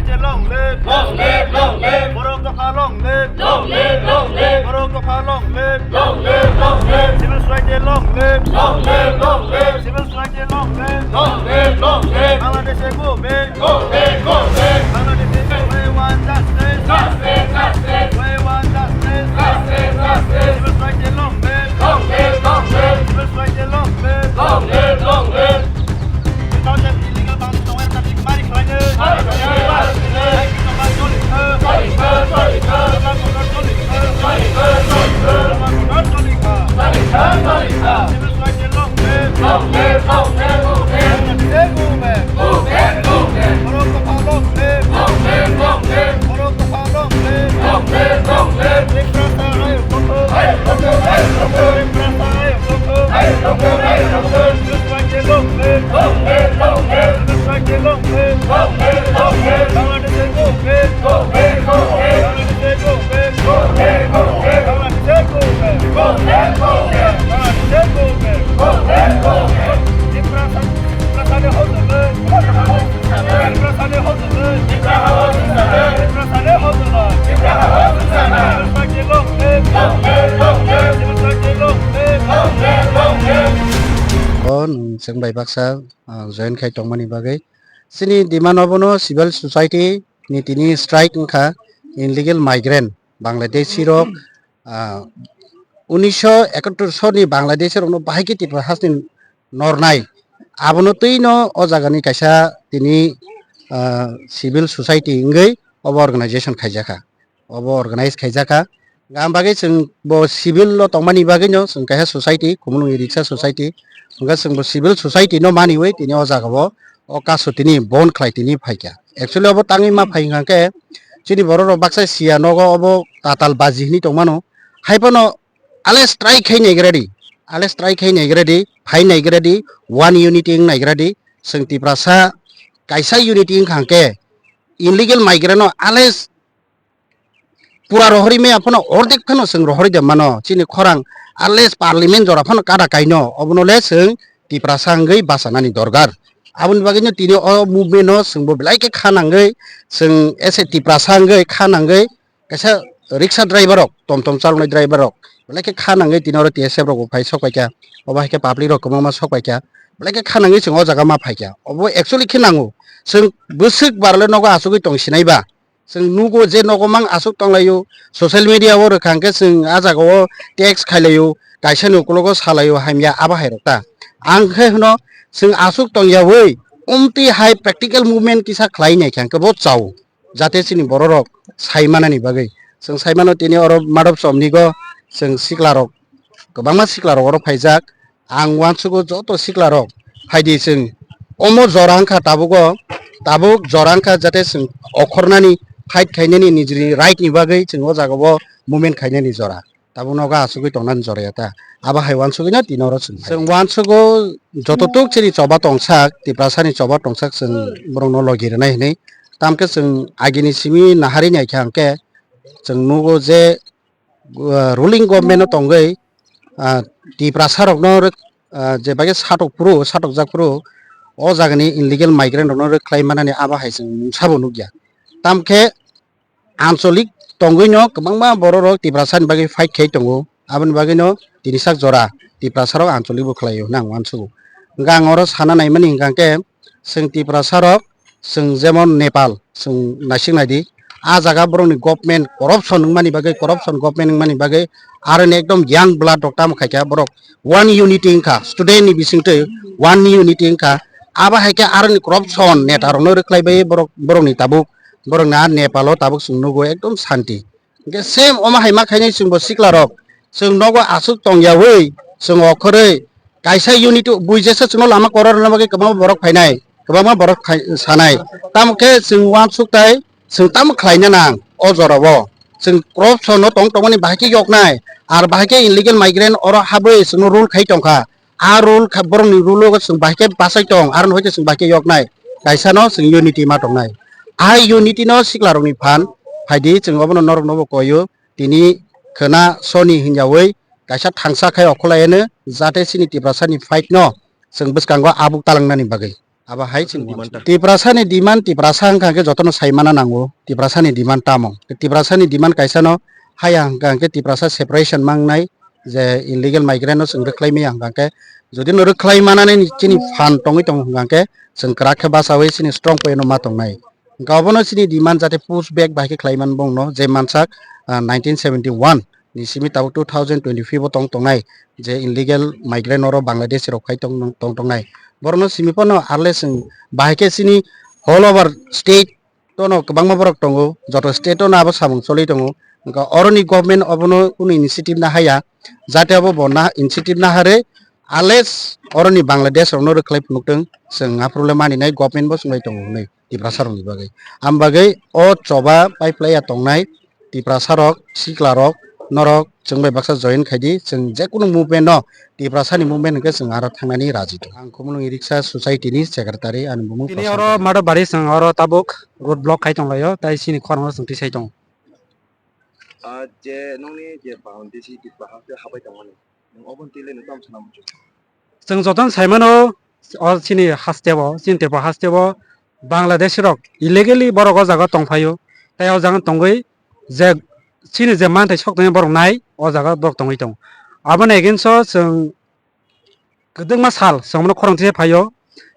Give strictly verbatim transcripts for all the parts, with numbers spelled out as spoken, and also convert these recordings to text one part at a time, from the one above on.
Long live! Long live! Long live! Borok Dopha long live! Long live! Long live! Borok Dopha long live! Long live! Long live! Civil society long live! Long live! Long live! Civil society long live! Long live! Long live! Bangladesh movement! Long live! Long live! Bangladesh movement! We want justice! Justice! Justice! We want justice! Justice! Justice! Civil society long live! Long live! Long live! Civil society long live! Long live! Long live! Two thousand illegal boundary tongwi rwkha, mari khlaino. Mari khlaino. Hai ki tongma joli kha. Joli kha, joli kha. Tongma kotor joli kha. Joli kha, joli kha. Tongma kotor joli kha. Joli kha, joli kha. Civil society long live. Long live, long live, long live. Long live, long live. Long live, long live. Borok Dopha long live. Long live, long live. Borok Dopha long live. Long live, long live. Tiprasa ayuk tongthok. Ayuk tongthok, ayuk tongthok. Tiprasa ayuk tongthok. Ayuk tongthok, ayuk tongthok. Civil society long live. Long live, long live. Civil society long live. Long live, long live. Bangladesh movement. Long live, long live. Bangladesh movement. Long live, long live. Bangladesh movement. Long live, long live. Bangladesh movement. Long live, long live. Tiprasa, Tiprasani hojagwi. O nwng chwng bai baksa, ah, join khai tongmani bagwi. Chini demand obono civil society ni tini strike wngkha, illegal migrant Bangladeshi rok, ah, unisho ekattor soni Bangladeshi rokno bahai khe Tripura hasteni nornai. Abono twino o jagani kaisa tini, ah, civil society wngwi obo organization khaijakha. Obo organize khaijakha. Gam bagwi chwng bo civil o tongmani bagwino chwng kaisa society, Khumulwng Riksa Society. Hwnkhe chwng bo civil society no maniwi tini o jagao o kaso tini bon khlai tini phaikha. Actually obo tangwi ma phai hwnkha khe chini borok rok baksa siya nogo obo tatal baji hinwi tongmano. Haiphano ale strike khai naigradi, ale strike khai naigradi, phai naigradi, one unity wng naigradi, chwng Tiprasa kaisa unity wngkha hwnkhe illegal migrant no ale pura rohorwi maya phano ordek phano chwng rohorwi de mano, chini khorang ale parliament jora phano kada kaino, obono le chwng Tiprasa wngwi bachanani dorkar. Aboni bagwino tini o movement no chwngbo belai khe kha nangwi, chwng as a Tiprasa wngwi kha nangwi, kaisa rickshaw driver rok, tom tom chaloknai driver rok, belai khe kha nangwi tini oro T S F rok bo phai sok paikha, obo hai khe public rok kwbangma sok paikha, belai khe kha nangwi chwng o jaga ma phaikha. Obo actually khe nango, chwng bwswk barle nogo achugwi tong sinai ba, chwng nugo je nogo mang achuk tonglaio, social media o rwkha hwnkhe chwng a jaga o text khailaio, kaisa ni ukulogo salaio hamya abo hai rok ta. Ang khe hwno chwng achuk tongyawi umtwi hai practical movement kisa khlai nai khe hwnkhe bo chao. Jate chini bororok sai manani bagwi. Chwng sai mano tini oro madop somnigo chwng siklarok, kwbangma siklarok oro phaijak. Ang uansugo joto siklarok phaidi chwng omo jora wngkha tabugo, tabuk jora wngkha jate chwng okhornani fight khainani nijini right ni bagwi chwng o jagao movement khainani jora. Tabuk nogo achugwi tongnani joraya ta. Abo hai uansugwino tini oro chwng phai. Chwng uansugo joto tuk chini choba tongsak, Tiprasani choba tongsak chwng borokno logi rwnai hinwi. Tamkhe chwng agini simi nahari naikha hwnkhe chwng nugo je, uh, ruling government-o tongwi, uh, Tiprasarokno rwk-, uh, je bagwi satok phuru, satokjak phuru o jagani illegal migrant-rokno rwkhlai manani abo hai chwng mungsabo nukya. Tamkhe ancholik tongwino kwbangma bororok Tiprasani bagwi fight khai tongo. Aboni bagwino tini sak jora Tiprasarok ancholik bo khlaio hwnwi ang uansugo. Hwnkhe ang oro sana naimani hwnkha khe chwng Tiprasarok, chwng jemon Nepal, chwng naisik naidi, a jaga borokni government corruption wngmani bagwi, corruption government wngmani bagwi, aroni ekdom young blood rok tamo khaikha borok one unity wngkha, student ni bisingtwi one unity wngkha, abo hai khe aroni corruption neta rokno rwkhlai bai borok, borokni tabuk, borokni a Nepal o tabuk chwng nugo ekdom santi. Hwnkhe same omo hai ma khainai chwngbo siklarok, chwng nogo aswk tongyawi, chwng okhorwi kaisa unity buijesa chwngno lama kwrwrwna bagwi kwbangma borok phainai, kwbangma borok khai-, sanai. Tamo khe chwng uansuk tai, chwng tamo khlaina nang o jorao. Chwng corruption no tong tongmani bahai khe yoknai, ar bahai khe illegal migrant oro habwi chwngno rule khai tongkha. A rule kha, borokni rule o chwng bahai khe bachai tong, aro no hai khe chwng bahai khe yoknai. Kaisa no chwng unity ma tongnai. A unity no siklarokni phan phaidi, chwng obono norokno bo koio. Tini khwna soni hinjawi kaisa thangsa khai okholaiyano, jate chini Tiprasani fight no chwng bwskango abuk talangnani bagwi. Abo hai chini demand ta. Tiprasani demand, Tiprasa wngkha hwnkhe jotono sai mana nango, Tiprasani demand tamo. Tiprasani demand kaisano haya hwnkha hwnkhe Tiprasa separation mangnai, je illegal migrant no chwng rwkhlai maya hwnkha hwnkhe, jodi no rwkhlai manani chini phan tongwi tongo hwnkha hwnkhe, chwng kwrak khe bachawi chini strong point no ma tongnai. Hwnkhe obono chini demand jate push back bai khe khlai man bongno, je mansak, ah, nineteen seventy one ni simi tabuk two thousand twenty five o tong tongnai, je illegal migrant oro Bangladesh rok phai tong, tong tongnai. Borokno simi phano arle chwng bahai khe chini all over state tono kwbangma borok tongo, joto state ono abo samung choli tongo. Hwnkhe oroni government obono kunu initiative na haya, jate abo bo na initiative na harwi arle oroni Bangladesh rokno rwkhlai phunuk tong, chwng aphuru le maninai government bo chwnglai tongo hwnwi. Tiprasa rokni bagwi. Am bagwi o choba pai phlaiya tongnai Tiprasa rok, sikla rok, norok chwng bai baksa join khai di, chwng je kunu movement no, Tiprasa ni movement hwnkhe chwng aro thangnani raji tong. Ang Khumulwng Riksa Society ni secretary, ani bumung Tini Prasad oro Debbarma. Madhabari chwng oro tabuk road block khai tong laio, tai chini khorang no chwng tisai tongo. Ah, je nungni je Bangladeshi Tiprasa habai tongmani. Nwng obo twi le nwng tamo sana muchung. Chwng jotono sai mano, o chini haste o, chini Tripura haste o Bangladeshi rok illegally borok o jaga tong phaio. Tai o jaga tongwi je chini je manthai sok tongmani borok nai, o jaga borok tongwi tongo. Aboni against o chwng kwbangma sal chwng bono khorang tisa phaio.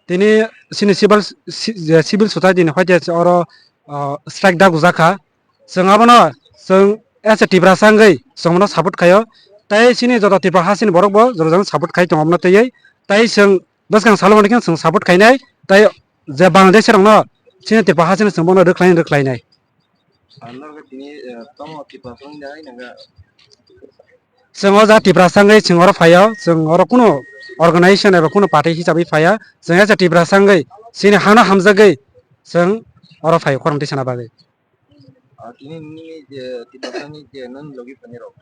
Tini chini civil, ci-, je civil society ni hoite oro, ah, strike da gujak kha. Chwng abono chwng as a Tiprasa wngwi chwng bono support khaio. Tai chini joto Tripura ha chini borok bo joto jang support khai tongo abono twiwi. Tai chwng bwskang salo hwnwi khe chwng support khainai. Tai je Bangladesh rokno chini Tripura ha chini chwng bono rwkhlai rwkhlainai. Ang norok tini, eh, tamo Tiprasa wngya hai nangya. Chwng o ja Tiprasa wngwi chwng oro phaio, chwng oro kunu organization eba kunu party hisabwi phaiya, chwng ya Tiprasa wngwi chini hano hamjagwi chwng oro phaio khorang tisana bagwi. Ah, tini nini je Tiprasa ni je nini logi phani rok,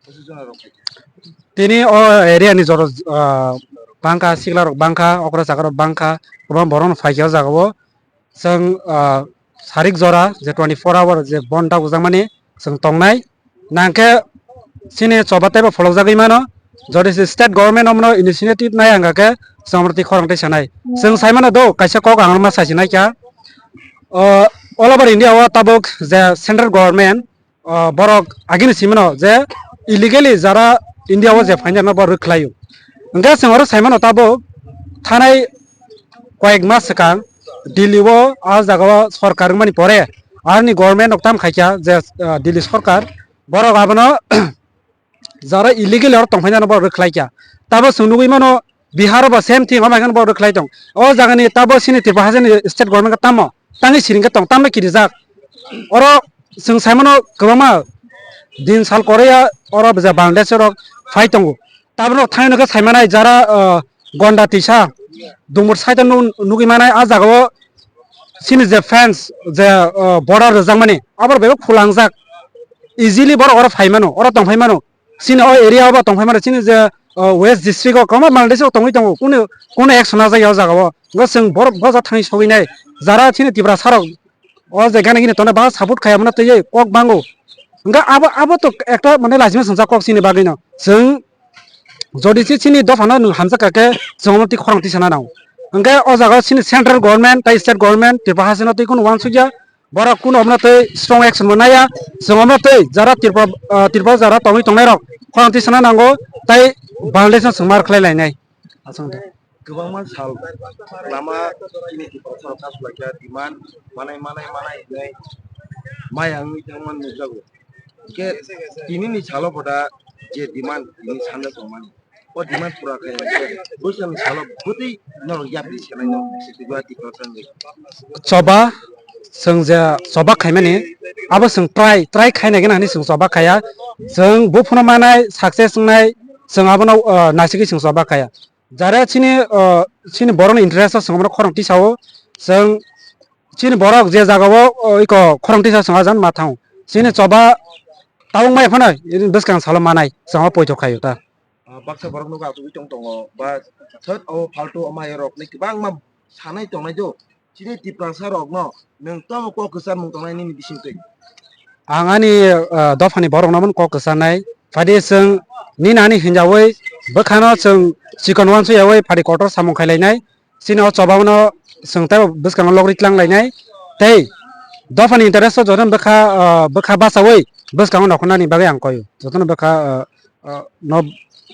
kusu jona rok. Tini o area ni joro, ah, bangkha, sikla rok bangkha, okra chakra rok bangkha, kwbang borok no phaikha o jaga o. Chwng, ah, sarik jora je twenty four hour je bon dagujak mani chwng tongnai. Nangkhe chini choba teibo pholokjagwi mano. Jodi se state government omono initiative nai hwnkha khe chwng omono twi khorang twi sanai. Chwng sai mano do kaisa kok ang ma sai sinai kha. O, all over India o tabuk je central government, o, borok agini simino je illegally jara India o je phainai rokno bo rwkhlaio. Hwnkhe chwng oro sai mano tabuk thanai koyek mas swkang Delhi o a jaga o sorkar wngmani pore aroni government rok tam khaikha je, ah, Delhi sorkar borok abono jara illegally oro tongphainai rokno bo rwkhlaikha. Tabo chwng nugwi mano Bihar o bo same thing, omo hai kheno bo rwkhlai tong. O jagani tabo chini Tripura hasteni state government khe tamo tangwi siring khe tong, tamno kirijak. Oro chwng sai mano kwbangma din sal kwrwiya oro je Bangladesh rok phai tongo. Tabuk no thaino khe sai manai jara, ah, gonda tisa dumur side o nu-, nugwi manai a jaga o chini je fence je, ah, border rijak mani abo bebak phulangjak. Easily borok oro phai mano, oro tong phai mano. Chini o area o bo tong phai mano, chini je, ah, West District o kwbangma Bangladesh rok tongwi tongo, kunu, kunu action najak ya o jaga o. Hwnkhe chwng borok boja thangwi sogwi nai, jara chini Tiprasa rok o je gana gini tongnai bahai support khai abono twiwi kok bango. Hwnkhe abo, abo to ekta mane lachima swngjak kok chini bagwi no. Chwng jodi se chini dopha no nwng hamjak kha khe chwng omo twi khorang twi sana nango. Hwnkhe o jaga o chini central government tei state government Tripura hasteni twi kunu uansukya. Borok kunu omono tei strong action bo naiya, chwng omono tei jara Tripura, ah, Tripura jara tongwi tongnai rok khorang twi sana nango, tei Bangladesh no chwng mar khlai lainai. Aswk de. Kwbangma sal lama chini Tripura sal kasu laikha demand manai, manai, manai hinwi maya wngwi thangma nukjago. Hwnkhe tinini salo bo da je demand tini sanja tongmani. O demand pura khaina khe bwsani salo bwtwi norok yapri sanai no Guwahati Kalachandi. Choba, chwng je choba khaimani, abo chwng try, try khaina gana hinwi chwng choba khaiya. Chwng buphano manai, success wngnai, chwng abono, uh, naisingwi chwng choba khaiya. Jara chini, uh, chini borokni interest o chwng abono khorang tisao, chwng chini borok je jagao, uh, iko khorang tisa chwng ajang ma thango. Chini choba tabuk mai phano bwskang salo manai, chwng abo poito khaio ta. Ah, baksa borok nokha achugwi tong tongo, ba thot o phaltu o mai rok ni kwbangma sanai tongnai do. Chini Tiprasa rok no nwng tamo kok kwchar mung tongnai nini bising twi? Ang ani, ah, dophani borok no mano kok kwcharnai. Phadi chwng nini ani hinjawi bwkhano chwng chikon uansuk yawi phadi kotor samung khailainai. chini o choba no chwng tei bwskango logri tlang lainai tei dophani interest o jotono bwkha, ah, bwkha bachawi bwskango nokhornani bagwi ang koyo. Jotono bwkha, ah, ah, no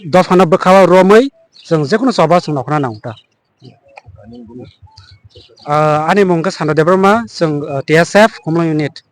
dophano bwkha o romwi chwng jekono choba chwng nokhorna nango ta. Ah, ani mung khe Sando Debbarma, chwng, ah, T S F Khumlwng unit.